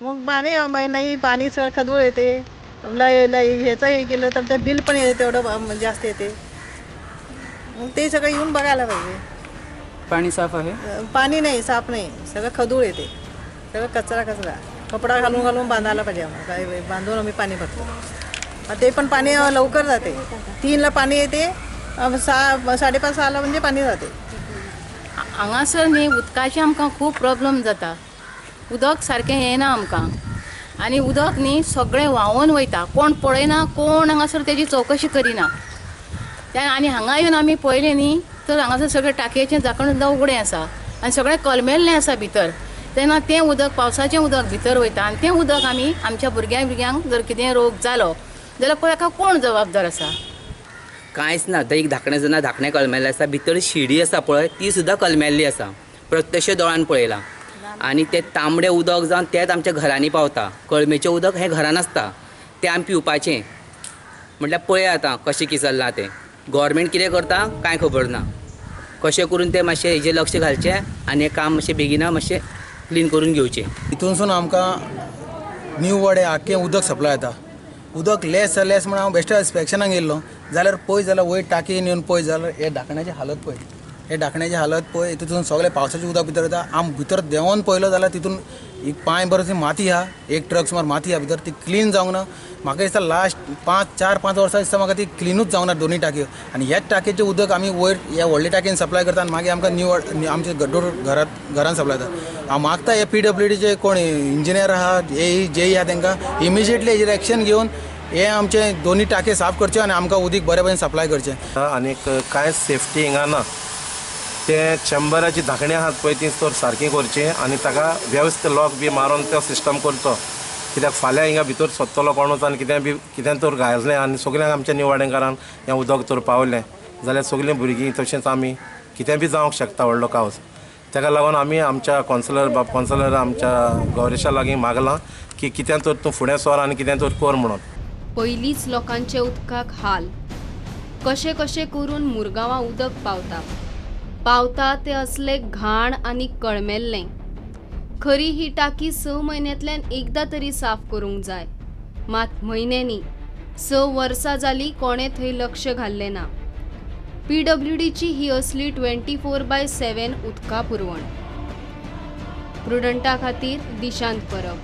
मग पाणी नाही, पाणी सगळं खदूळ येते. लय लय ह्याचं हे केलं तर ते बिल पण येते तेवढं जास्त येते. मग ते सगळं येऊन बघायला पाहिजे. पाणी साफ आहे? पाणी नाही, साफ नाही, सगळं खदूळ येते, सगळं कचरा कचरा. कपडा घालून घालून बांधायला पाहिजे आम्हाला. काय बांधून आम्ही पाणी भरतो. ते पण पाणी लवकर जाते. 3ला पाणी येते, 6 5:30 6ला म्हणजे पाणी जाते. हांगासर न्ही उदकाचे आमकां खूब प्रॉब्लम जाता. उदक सारकें येना आमकां आनी उदक न्ही सगळें व्हांवून वयता. कोण पळयना, कोण हांगासर तेजी चवकशी करिना. ते आनी हांगा येवन आमी पळयलें न्ही तर हांगासर सगळें टाकयेचें झाकण सुद्दां उगडें आसा आनी सगळें कलमेल्लें आसा भितर. तेन्ना तें उदक पावसाचें उदक भितर वयता आनी तें उदक आमी आमच्या भुरग्यांक जर कितें रोग जालो जाल्यार पळय ताका कोण जबाबदार आसा? कांयच ना. एक धाकणें जाणा, धाकणें कलमेल्लें आसा, भितर शिडी आसा पळय ती सुद्दां कलमेल्ली आसा. प्रत्यक्ष दोळ्यान पळयलां. आनी तें तांबडें उदक जावन तेंच आमच्या घरांनी पावता. कळमेचें उदक हें घरान आसता, तें आमी पिवपाचें. म्हटल्यार पळय आतां कशें कितें चल्लां तें. गव्हर्मेंट कितें करता कांय खबर ना. कशें करून तें मातशें हेजेर लक्ष घालचें आनी हें काम मातशें बेगिना मातशें क्लीन करून घेवचें. हितूनसून आमकां न्यू वाडे आख्खें उदक सप्लाय जाता. उदक लेस लेस म्हण हांव बेश्टे इन्स्पेक्शनाक येयल्लो जाल्यार पळय जाल्यार वयर टाकी येवन पळय जाल्यार हे धाकण्याची हालत पळय, हे धाकण्याची हालत पळय. तितून सगळें पावसाचें उदक भितर वता. आम भितर देंवोन पळयलो जाल्यार तितून एक पांय बरो माती आहा, एक ट्रक सुमार माती आहा भितर, ती क्लीन जावंक ना. म्हाका दिसता लास्ट 4-5 वर्सां दिसता म्हाका ती क्लिनूच जावंक ना दोनूय टाकयो. आनी ह्याच टाकयेचें उदक आमी वयर ह्या व्हडल्या टाकयेन सप्लाय करता आनी मागीर आमकां न्यू आमच्या गड्डोर घरान सप्लाय जाता. हांव मागता हे PWDचे कोण इंजिनियर आहा, ए जेई आहा, तांकां इमिजिएटली हेजेर एक्शन घेवन हे आमचे दोनूय टाके साफ करचे आनी आमकां उदीक बरे भशेन सप्लाय करचें. आनीक कांयच सेफ्टी हिंगा ना. ते चेंबराची धाकणी आहात पळय ती तर सारकी करची आनी ताका वेवस्थीत लॉक बी मारून तो सिस्टम करचो. कित्याक फाल्यां हिंगा भितर सोदतलो कोणूच आनी कितें बी कितें तर घाललें आनी सगल्यांक आमच्या निवाडेकारान हें उदक तर पावलें जाल्यार सगलीं भुरगीं तशेंच आमी कितें बी जावंक शकता व्हडलो कावस. ताका लागून आमी आमच्या कौन्सिलर बाब कौन्सिलर आमच्या गौरेशा लागीं मागलां की कितें तर तूं फुडें सर आनी कितें तर कर म्हणून. पयलींच लोकांचे उदकाक हाल, कशें कशें करून मुरगांवां उदक पावता पावता तें असलें घाण आनी कळमेल्लें. खरी ही टाकी 6 म्हयन्यांतल्यान एकदां तरी साफ करूंक जाय, मात म्हयन्यांनी 6 वर्सां जालीं कोणें थंय लक्ष घाल्लें ना. PWDची ही असली 24/7 उदका पुरवण. प्रुडंटा खातीर दिशांत परब.